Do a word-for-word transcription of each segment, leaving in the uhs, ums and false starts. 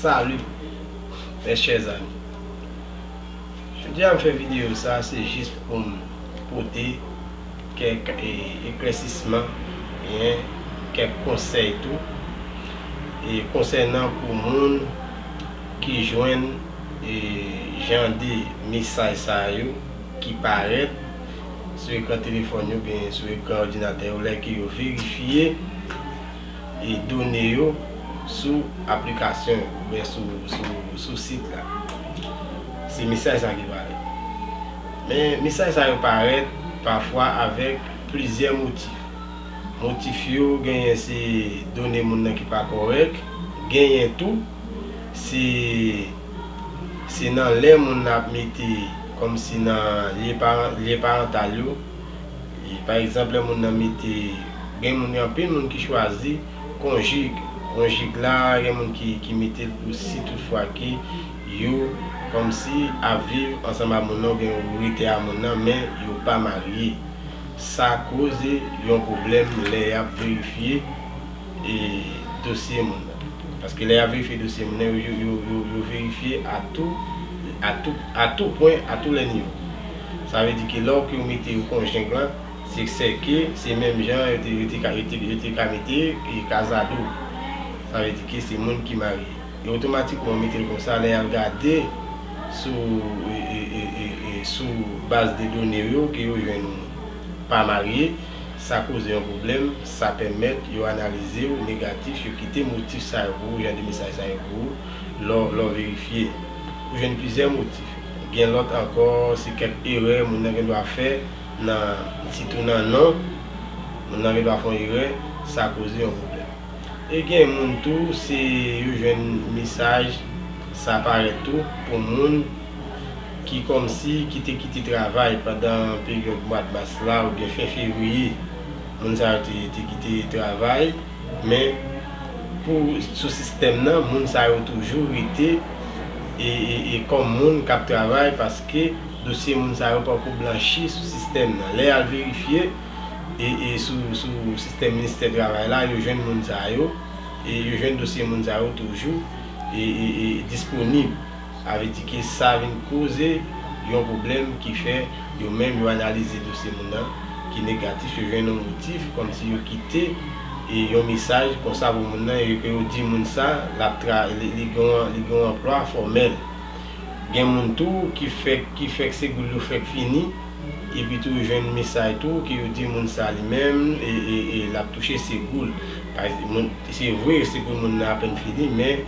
Salut, mes chers amis. Jodi a m fè videyo sa, se jis pou m pote kèk e, eklèsisman, e kèk konsèy tou, e konsènan pou moun ki jwenn e jan de mesaj sa yo ki parèt sou ekran telefòn yo, oubyen sou ekran òdinatè yo, lè ke yo verifye e done yo sou aplikasyon yo, oubyen sou, sou, sou sit la. Se mesaj sa ki parèt. Men mesaj sa yo parèt pafwa avèk plizyè motif. Motif yo genyen se done moun nan ki pa kòrèk, genyen tou se, se nan lè moun nan ap mete kòmsi nan lye paran-, lye parantal yo. E pa egzanp, lè moun nan mete, gen moun, gen anpil moun ki chwazi konjig. Konjig la, gen moun ki, ki mete l pou si toutfwa ke yo kòmsi ap viv ansanm a moun nan, oubyen yo rete a moun nan, men yo pa marye. Sa koze yon pwoblèm lè y ap verifye e dosye moun nan. Paske lè y ap verifye dosye moun nan, yo, yo, yo, yo, yo verifye a tou, a tou, a tou pwen, a tou lè nivo. Sa vle di ke lè w ke w mete yo konjeng lan, se sèke se menm jan yo te, yo te ka, yo te, yo te ka mete e kazado. Sa vle di ke se moun ki marye. E otomatikman, w mete l konsa, lè y al gade sou, e, e, e, e, e, sou baz de done yo ke yo jwenn ou pa marye, sa koze yon pwoblèm, sa pèmèt yo analize w negatif, yo kite motif sa yo pou ou, jan de mesaj sa yo pou ou, lè w, lè w verifye. Ou jwenn plizyè motif. Gen lòt ankò, se kèk erè moun nan gen dwa fè, nan, sitou nan non, moun nan gen dwa fè yon erè, sa koze yon pwoblèm. E gen moun tou, se yo jwenn mesaj, sa parèt tou, pou moun ki kòmsi ki te kite travay pandan peryòd mwa mas la oubyen fen fevriye. Moun sa yo te, te kite travay, men pou sou sistèm nan, moun sa yo toujou rete e, e, e kòm moun k ap travay paske dosye moun sa yo poko blanchi sou sistèm nan. Lè y al verifye, e, e sou, sou sistèm ministè travay la, yo jwenn moun sa yo, e yo jwenn dosye moun sa yo toujou e, e, e disponib. Sa vle di ke sa vin koze yon pwoblèm ki fè yo menm yo analize dosye moun nan ki negatif, yo jwenn yon motif, kòmsi yo kite e yon mesaj konsa pou moun nan, e ke yo di moun sa, l ap tra-, li, li gen yon, li gen yon anplwa fòmèl. Gen moun tou ki fèk, ki fèk segoul yo fèk fini, epi tou yo jwenn mesaj tou ke yo di moun sa li menm, e, e, e l ap touche segoul. Pa egzanp, moun, se vre, segoul moun nan apèn fini, men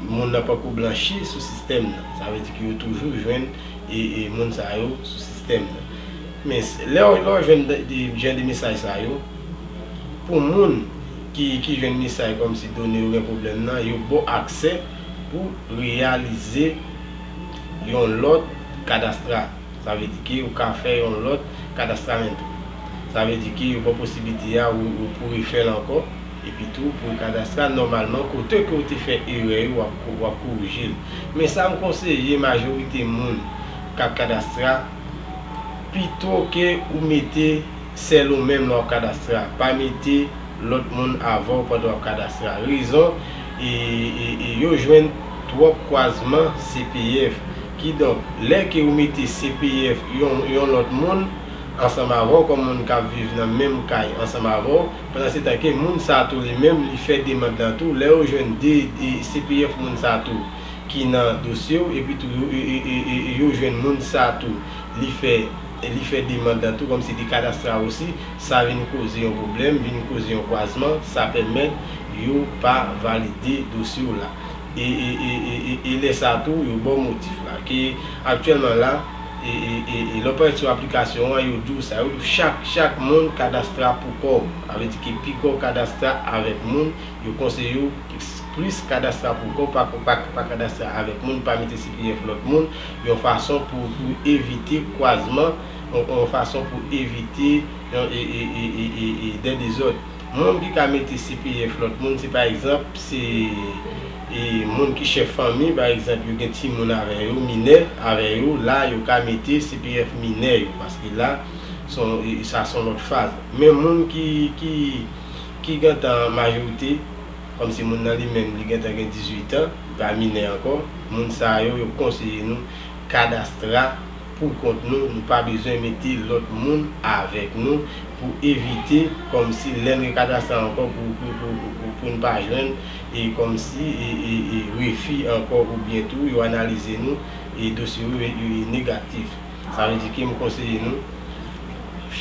moun nan poko blanchi sou sistèm nan. Sa vle di ke yo toujou jwenn e, e moun sa yo sou sistèm nan. Men s-, lè w, lè w jwenn de, de, jan de mesaj sa yo, pou moun ki, ki jwenn mesaj kòmsi done yo gen pwoblèm nan, yo ba w aksè pou reyalize yon lòt kadastra. Sa vle di ke ou ka fè yon lòt kadastral tou. Sa vle di ke yo ba w posiblite a ou, ou pou refè l ankò. Epi tou, pou kadastral, nòmalman, kote ke w te fè erè yo, w ap ko-, w ap korije l. Men sa m konseye majorite moun k ap kadastral, pito ke ou mete sèl ou menm lè w ap kadastral, pa mete lòt moun avè w pandan w ap kadastral. Rezon, e, e, e yo jwenn twòp kwazman C P F. Kidonk, lè ke ou mete C P F yon, yon lòt moun ansanm avè w, kòm moun k ap viv nan menm kay ansanm avè w, pandan se tan ke moun sa tou li menm, li fè demann lan tou, lè yo jwenn de, de C P F moun sa tou ki nan dosye w, epi tou yo, e, e, e, e, e yo jwenn moun sa tou, li fè, li fè demann lan tou, kòmsi li kadastral osi, sa vin koze yon pwoblèm, vin koze yon kwazman, sa pèmèt yo pa valide dosye w la. E, e, e, e, e, e lè sa tou, yo ba w motif la. Ke aktyèlman la, e, e, e, e lè w parèt sou aplikasyon an, yo di w sa, yo di w chak, chak moun kadastral pou kò w. Sa vle di ke pi kò w kadastral avèk moun, yo konseye w plis kadastral pou kò w, pa, pa, pa kadastral avèk moun, pa mete C P F lòt moun, yon fason pou, pou evite kwazman, yon, yon fason pou evite yon, e, e, de dezòd. Moun ki ka mete C P F lòt moun, se pa egzanp, se, e, moun ki chèf fanmi, pa egzanp, yo gen timoun avè yo, minè avè yo, la, yo ka mete C P F minè yo, paske la, se yon, e, sa se yon lòt faz. Men moun ki, ki, ki gentan majorite, kòmsi moun nan li menm, li gentan gen dizuit an, pa minè ankò, moun sa yo, yo konseye nou Kadastra pou kont nou, nou pa bezwen mete lòt moun avèk nou pou evite kòmsi lè n rekadastre ankò pou, pou, pou, pou, pou, pou n pa jwenn e kòmsi e, e, e refi ankò oubyen tou yo analize nou e dosye yo e, e negatif. Sa vle di ke m konseye nou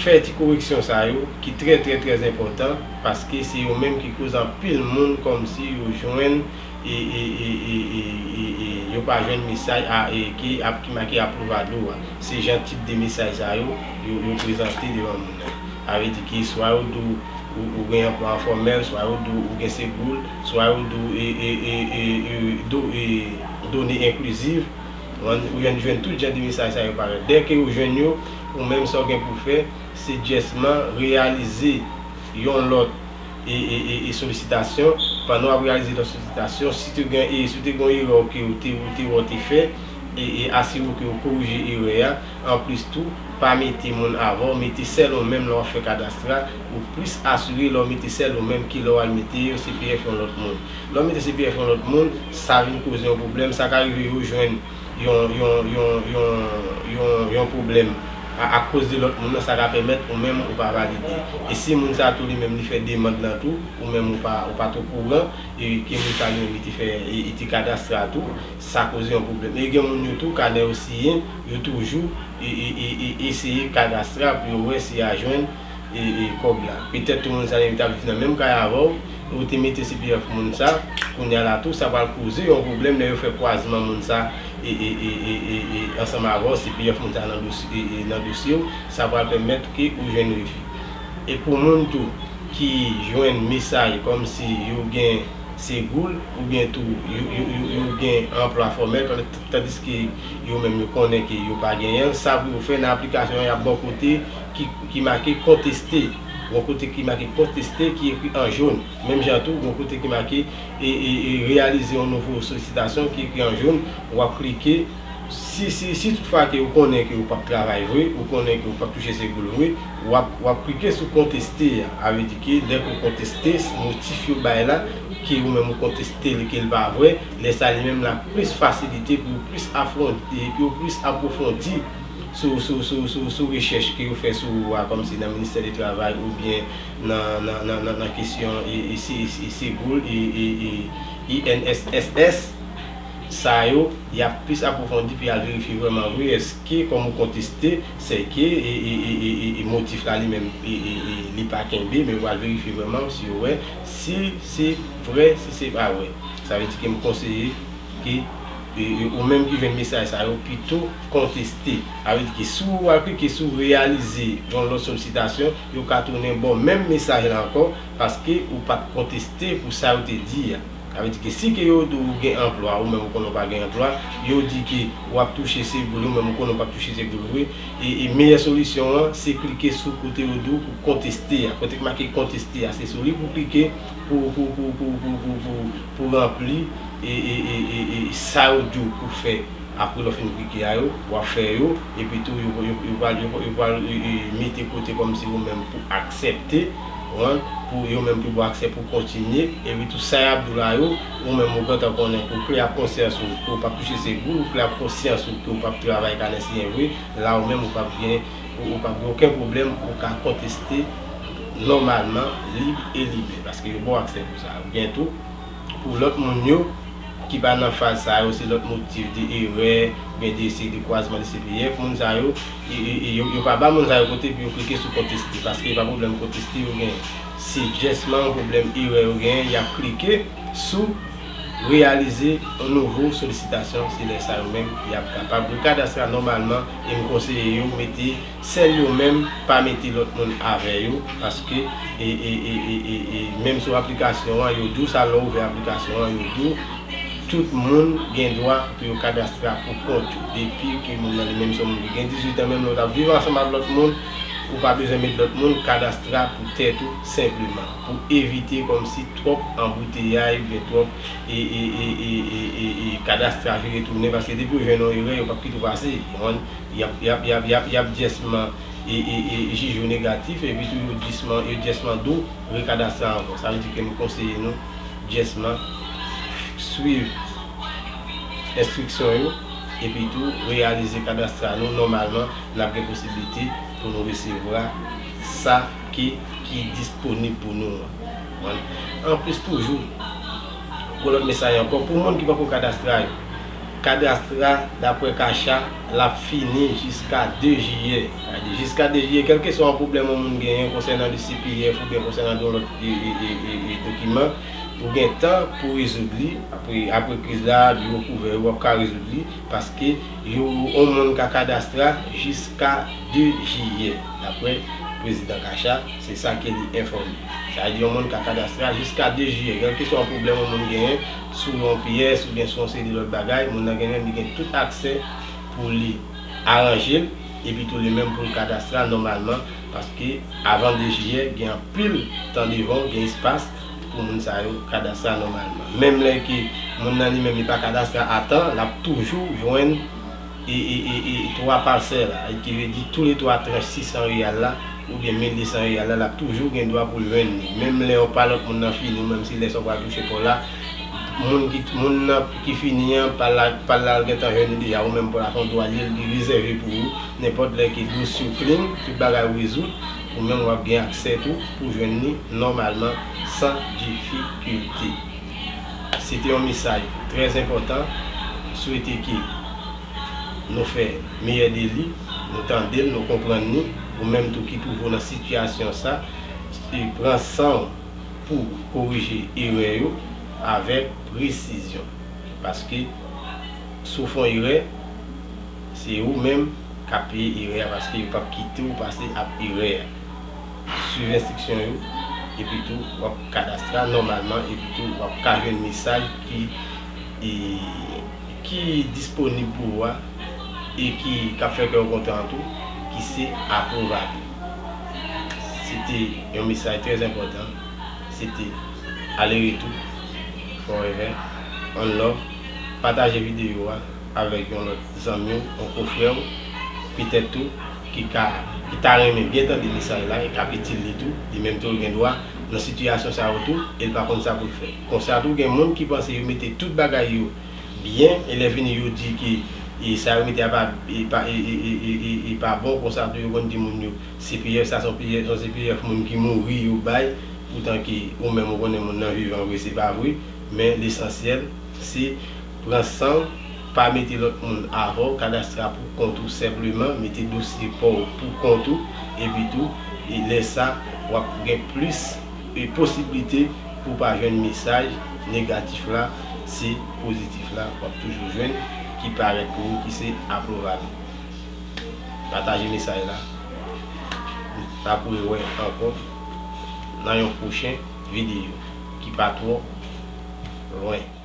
fè ti koreksyon sa yo ki trè, trè, trè enpòtan paske se yo menm ki koz anpil moun kòmsi yo jwenn e, e, e, e, e, e, e yo pa jwenn mesaj a, e, ki ap, ki make apwouvado a. Se jan tip de mesaj sa yo, yo, yo prezante devan moun nan. Sa vle di ke swa yo di w ou, ou gen anplwa enfòmèl, swa yo di w ou gen Segoul, swa yo di w e, e, e, e, e, do, e, done enkliziv. Ou jwenn, jwenn tout jan de mesaj sa yo parèt. Dèke ou jwenn yo, ou menm sa w gen pou w fè, se djèsman reyalize yon lòt e, e, e, e solisitasyon. Pandan w ap reyalize lòt solisitasyon, si te gen, e, si te gen erè ke ou te, ou te wè w te fè, e, e asire w ke ou korije erè a. Anplis tou, pa mete moun avè w, mete sèl ou menm lè w ap fè kadastra, ou plis asire lè w mete sèl ou menm ke lè w al mete C P F yon lòt moun. Lè w mete C P F yon lòt moun, sa vin koze yon pwoblèm, sa ka rive yo jwenn yon, yon, yon, yon, yon, yon pwoblèm a, akoz de lòt moun nan, sa ka pèmèt ou menm ou pa valide. E si moun sa tou li menm li fè demann lan tou, ou menm ou pa, ou pa t okouran, e ke moun sa li menm li te fè, e, e te kadastre a tou, sa koze yon pwoblèm. E gen moun yo tou, kanè yo siyen, yo toujou e, e, e, e eseye kadastre a pou yo wè si y a jwenn e, e kòb la. Petèt tou moun sa li menm t ap viv nan menm kay avè w, ou te mete C P F moun sa, kounye a la tou, sa pral koze yon pwoblèm lè yo fè kwazman moun sa e, e, e, e, e, e ansanm avè w, C P F moun sa nan dosye, e, e, nan dosye w, sa pral pèmèt ke ou jwenn refi. E pou moun tou ki jwenn mesaj kòmsi yo gen Segoul, oubyen tou yo, yo, yo, yo gen anplwa fòmèl, tandiske yo menm yo konnen ke yo pa genyen l, sa pou yo fè nan aplikasyon an, y ap ba w kote ki, ki make konteste, yon kote ki make konteste ki ekri an jòn. Menm jan tou, yon kote ki make e, e, e reyalize yon nouvo solisitasyon ki ekri an jòn, w ap klike. Si, si, si toutfwa ke ou konnen ke ou p ap travay vre, ou konnen ke ou p ap touche Segoul vre, w ap, w ap klike sou konteste a. Sa vle di ke lè ke ou konteste motif yo bay la, ke ou menm ou konteste li, ke l pa vre, lè sa li menm la plis fasilite pou yo plis afwon-, pou yo plis apwofondi sou, sou, sou, sou, sou rechèch ke yo fè sou ou a, kòmsi nan Ministè de Travay oubyen nan, nan, nan, nan, nan kesyon e, e, se, e, Segoul e, e, e I N S S S. Sa yo, y ap plis apwofondi pou y al verifye vrèman vre èske kòm ou konteste, sèke e, e, e, e, e, e motif la li menm e, e, e, li pa kenbe, men yo al verifye vrèman si yo wè si se vre, si se pa vre. Sa vle di ke m konseye ke e, e, ou menm ki jwenn mesaj sa yo, pito konteste. Sa vle di ke si w al klike sou reyalize yon lòt solisitasyon, yo ka tounen ba w menm mesaj la ankò, paske ou pa t konteste pou sa yo te di a. Sa vle di ke si ke yo di w ou gen anplwa, ou menm ou konnen w pa gen anplwa, yo di ke w ap touche Segoul, ou menm ou konnen w p ap touche Segoul vre, e, e meyè solisyon an, se klike sou kote yo di w pou konteste a. Kote k make konteste a, se sou li pou klike pou, pou, pou ranpli e, e, e, e, e sa yo di w pou fè. Apre lè w fin klike a yo, w ap fè yo, epi tou yo, yo, yo pral, yo, yo pral e, e, mete kote kòmsi ou menm pou aksepte, konprann, pou yo menm pou ba w aksè pou kontinye, epi tou sa y ap di w la yo, ou menm ou gentan konnen ke w klè ak konsyans ou ke w p ap touche Segoul, ou klè ak konsyans ou ke w p ap travay kanè siyen vre, la ou menm ou p ap gen, ou, ou p ap gen okenn pwoblèm, ou ka konteste nòmalman, lib e libè, paske yo ba w aksè pou sa. Oubyen tou, pou lòt moun yo ki pa nan faz sa yo, se lòt motif de erè, oubyen de, se de kwazman de C P F, moun sa yo, e, e, e, yo, yo pa ba moun sa yo kote pou yo klike sou konteste, paske e pa pwoblèm konteste yo genyen. Se jèsman yon pwoblèm erè yo genyen, y ap klike sou reyalize yon nouvo solisitasyon, se lè sa yo menm y ap kapab rekadastre nòmalman, e m konseye yo mete sèl yo menm, pa mete lòt moun avè yo, paske e, e, e, e, e, e menm sou aplikasyon an, yo di w sa lè w ouvè aplikasyon an, yo di w tout moun gen dwa pou yo kadastre pou kont yo. Depi ke moun nan li menm se yon moun ki gen dizuit an, menm lè w t ap viv ansanm ak lòt moun, ou pa bezwen met lòt moun, kadastre pou tèt ou senpleman, pou evite kòmsi twòp anbouteyay oubyen twòp e, e, e kadastre vire tounen, paske depi yo jwenn yon erè, yo p ap kite w pase, konprann? Y ap, y ap, y ap, y ap, y ap jèsman e, e, e, jije w negatif, epi tou yo jèsman, yo jèsman di w rekadastre ankò. Sa vle di ke m konseye nou jèsman swiv enstriksyon yo, epi tou reyalize kadastra nou, nòmalman, n ap gen posiblite pou nou resevwa sa ki, ki disponib pou nou an. Anplis toujou, gwo lòt mesaj ankò pou moun ki poko kadastra yo. Kadastra, daprè CACHA, l ap fini jiska de jiyè. Sa vle di, jiska de jiyè, kèlkeswa yon pwoblèm yon moun genyen konsènan li C P F oubyen konsènan yon lòt e, e, e, e, e dokiman, ou gen tan pou rezoud li. Apre, apre kriz la, biwo kouvè yo, w ap ka rezoud li, paske yo, yon moun ka kadastra jiska de jiyè, daprè prezidan CACHA, se sa ke li enfòme. Sa vle di, yon moun ka kadastra jiska de jiyè, kèlkeswa yon pwoblèm yon moun genyen sou yon pyès oubyen sou yon seri de lòt bagay, moun nan genyen, li gen tout aksè pou li aranje l, epi tou li menm pou l kadastra nòmalman, paske avan de jiyè, gen anpil tan devan w, gen espas pou moun sa yo kadastra nòmalman. Menm lè ke moun nan li menm li pa kadastra a tan, l ap toujou jwenn e, e, e, e twa pasè la, ki vle di tou le twa tranch sis san reyal la, oubyen mil de san reyal la, l ap toujou gen dwa pou l jwenn li. Menm lè yon pa lòt moun nan fini, ou menm si lè sa w pral touche pa w la, moun ki, moun nan ki fini an, pa l la, pa l la l gentan jwenn li deja, ou menm pa w la, se yon dwa li, li rezève pou ou. Nenpòt lè ke dosye w clean, tout bagay ou rezoud, ou menm w ap gen aksè tou pou jwenn li nòmalman, san difikilte. Se te yon mesaj trè enpòtan. Swete ke nou fè meyè de li, nou tande l, nou konprann li. Ou menm tou ki twouve w nan sitiyasyon sa, e pran san w pou korije erè yo avèk presizyon. Paske si w fè yon erè, se ou menm k ap peye erè a, paske yo p ap kite w pase ap erè a. Swiv enstriksyon yo, epi tou w ap kadastra nòmalman, epi tou w ap ka jwenn mesaj ki, e, ki disponib pou ou a, e ki, k ap fè kè w kontan an tou, ki se apwouv a tou. Se te yon mesaj trè enpòtan. Se te Ale Retou Forever. One love. Pataje videyo a avèk yon lòt zanmi w, yon konfrè w, petèt tou, ki ka, ki ta renmen byen tande mesaj la e k ap itil li tou, li menm tou l gen dwa nan sitiyasyon sa yo tou, e l pa konn sa pou l fè. Konsa tou, gen moun ki panse yo mete tout bagay yo byen, e lè vini yo di ke, e, sa yo mete a pa, e, pa, e, e, e, e, e, e pa bon, konsa tou yo konn di moun yo, C P F, sa se yon P F, se yon C P F moun ki mouri yo bay, poutan ke ou menm ou konnen moun nan vivan vre, se pa vre, men lesansyèl, se pran san w, pa mete lòt moun avè w, kadastra pou kont ou senpleman, mete dosye pa w pou kont ou, epi tou, e lè sa, w ap gen plis, e posiblite pou w pa jwenn mesaj negatif la, se pozitif la w ap toujou jwenn ki parèt pou ou, ki se apwouv a tou. Pataje mesaj la. N ap rewè ankò nan yon pwochen videyo ki pa twò lwen.